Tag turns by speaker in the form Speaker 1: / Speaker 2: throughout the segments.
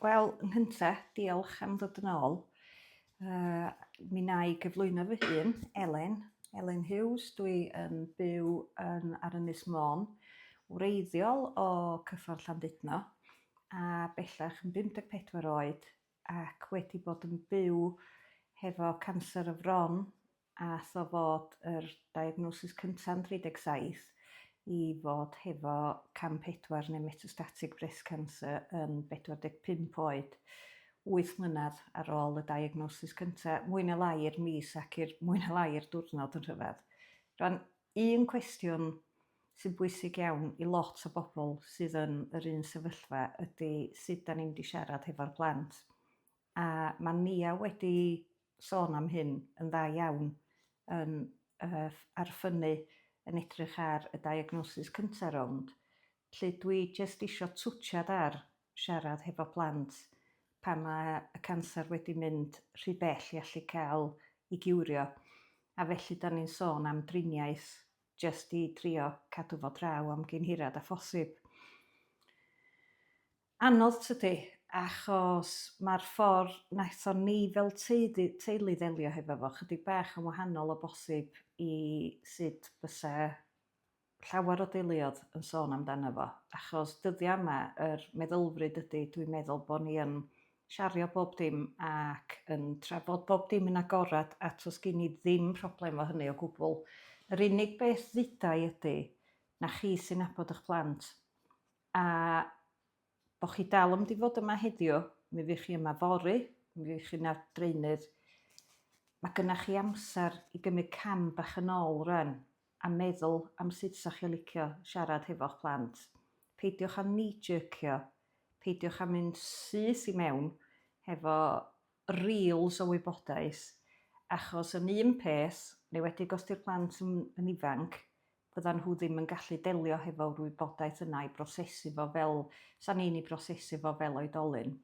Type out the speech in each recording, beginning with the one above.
Speaker 1: Wel, yn nghyntaf, diolch am ddod yn ôl. Uh, mi wna i gyflwyno fy hun, Elen, Elen Hughes. Dwi yn byw yn, ar Ynys Môn, wreiddiol o Cyffordd Llandudno, a bellach yn 54 oed ac wedi bod yn byw hefo canser y fron ath o fod yr diagnosis cynta'n 37 i fod hefo cam 4 neu metastatic breast cancer yn 45 oed, 8 mlynedd ar ôl y diagnosis cynta, mwy na lai i'r mis ac i'r mwy na lai i'r diwrnod yn rhyfedd. Rwan, un cwestiwn sy'n bwysig iawn i lot o bobl sydd yn yr un sefyllfa ydy sut da ni'n mynd i siarad hefo'r plant. A mae Nia wedi sôn am hyn yn dda iawn yn uh, ar ffynnu yn edrych ar y diagnosis cynta rownd, lle dwi jyst isio twtsiad ar siarad hefo plant pan mae y canser wedi mynd rhy bell i allu cael i giwrio, a felly da ni'n sôn am driniaeth jyst i drio cadw fo draw am gyn hirad â phosib. Anodd tydi? Achos mae'r ffordd wnaethon ni fel teulu, teulu ddelio hefo fo chydig bach yn wahanol o bosib i sut bysa llawer o deuluoedd yn sôn amdano fo. Achos dyddiau yma, yr meddylfryd ydy, dwi'n meddwl bod ni yn siario bob dim ac yn trafod bob dim yn agorad a tos gen i ddim problem o hynny o gwbl. Yr unig beth ddudai ydy na chi sy'n nabod eich plant a bo chi dal yn mynd i fod yma heddiw, mi fydd chi yma fory, mi fydd chi yna dreinydd. Mae gynnach chi amser i gymryd cam bach yn ôl rwan a meddwl am sut sa chi licio siarad hefo'ch plant. Peidiwch â knee-jerkio, peidiwch â mynd syth i mewn hefo reels o wybodaeth, achos yn un peth, yn enwedig os 'di'r plant yn, yn ifanc, fyddan nhw ddim yn gallu delio hefo'r wybodaeth yna i brosesu fo fel 'sa ni'n ei brosesu fo fel oedolyn.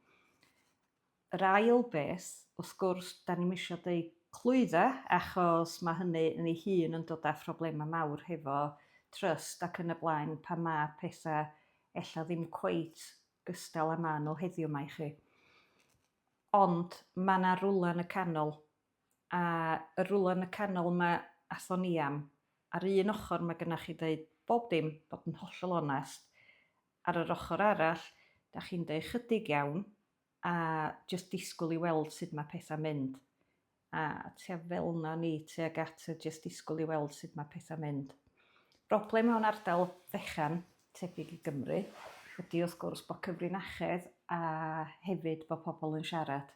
Speaker 1: Yr ail beth, wrth gwrs, da ni'm isio deud clwydda, achos mae hynny yn ei hun yn dod â phroblemau mawr hefo trust ac yn y blaen pan mae pethau ella ddim cweit gystal â maen nhw heddiw 'ma i chi. Ond mae 'na rwla yn y canol, a y rwla yn y canol 'ma athon ni am. Ar un ochr mae gynna chi ddeud bob dim, bod yn hollol onest. Ar yr ochr arall, da chi'n deud chydig iawn a jyst disgwyl i weld sut mae pethau'n mynd. A tua fel 'na o'n i tuag at y jyst disgwyl i weld sut mae pethau'n mynd. Broblem mewn ardal fechan, tebyg i Gymru, ydy wrth gwrs bod cyfrinachedd a hefyd bod pobl yn siarad.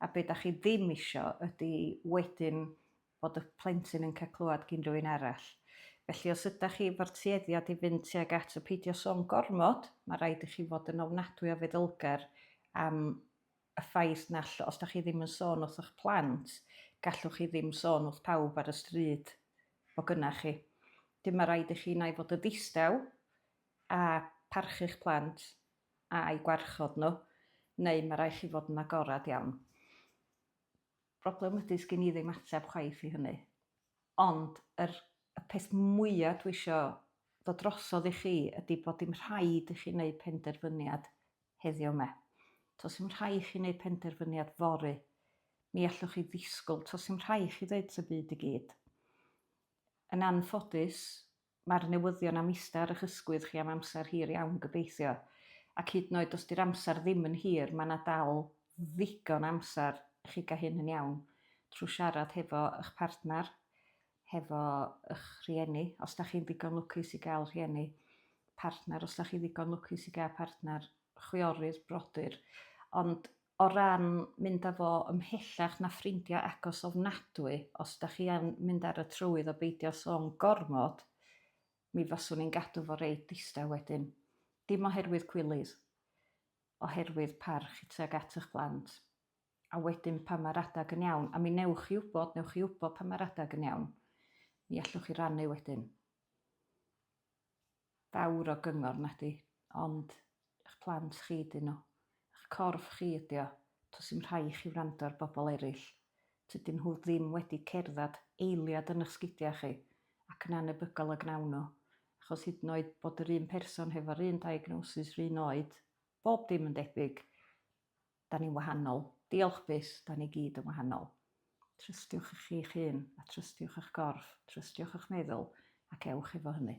Speaker 1: A be da chi ddim isio ydy wedyn bod y plentyn yn cael clywed gin rhywun arall. Felly os ydach chi efo'r tueddiad i fynd tuag at y peidio sôn gormod, mae rhaid i chi fod yn ofnadwy o feddylgar am y ffaith na all, os da chi ddim yn sôn wrth eich plant, gallwch chi ddim sôn wrth pawb ar y stryd bo gynna chi. Dim mae rhaid i chi nai fod yn ddistaw a parchu'ch plant a'u gwarchod nhw, neu mae rhaid chi fod yn agorad iawn. Broblem ydy sgin i ddim ateb chwaith i hynny. Ond yr y peth mwya dwi isio ddod drosodd i chi ydy bod dim rhaid i chi wneud penderfyniad heddiw 'ma. Does dim rhaid i chi wneud penderfyniad fory. Mi allwch chi ddisgwyl, does dim rhaid i chi ddeud wrth y byd i gyd. Yn anffodus, mae'r newyddion am ista ar eich ysgwydd chi am amser hir iawn, gobeithio. Ac hyd yn oed os 'di'r amser ddim yn hir, mae 'na dal ddigon amser i chi gael hyn yn iawn trwy siarad hefo eich partner, hefo eich rhieni, os da chi'n ddigon lwcus i gael rhieni, partner, os da chi ddigon lwcus i gael partner, chwiorydd, brodyr. Ond o ran mynd â fo ymhellach na ffrindiau agos ofnadwy, os da chi yn mynd ar y trywydd o beidio sôn gormod, mi faswn i'n gadw fo reit ddistaw wedyn. Dim oherwydd cwilydd, oherwydd parch tuag at eich plant. A wedyn pan mae'r adag yn iawn, a mi newch chi wybod, newch chi wybod pan mae'r adag yn iawn, mi allwch chi rannu wedyn. Fawr o gyngor nadi, ond eich plant chi ydyn nhw. Eich corff chi ydi o. Does dim rhaid i chi wrando ar bobl eraill. Tydyn nhw ddim wedi cerdded eiliad yn eich sgidiau chi, ac yn anebygol y gnawn nhw. Achos hyd yn oed bod yr un person hefo'r un diagnosis, yr un oed, bob dim yn debyg, Da ni'n wahanol. Diolch byth, da ni gyd yn wahanol. Trystiwch eich chi'ch hun, a trystiwch eich gorff, trystiwch eich meddwl, ac ewch efo hynny.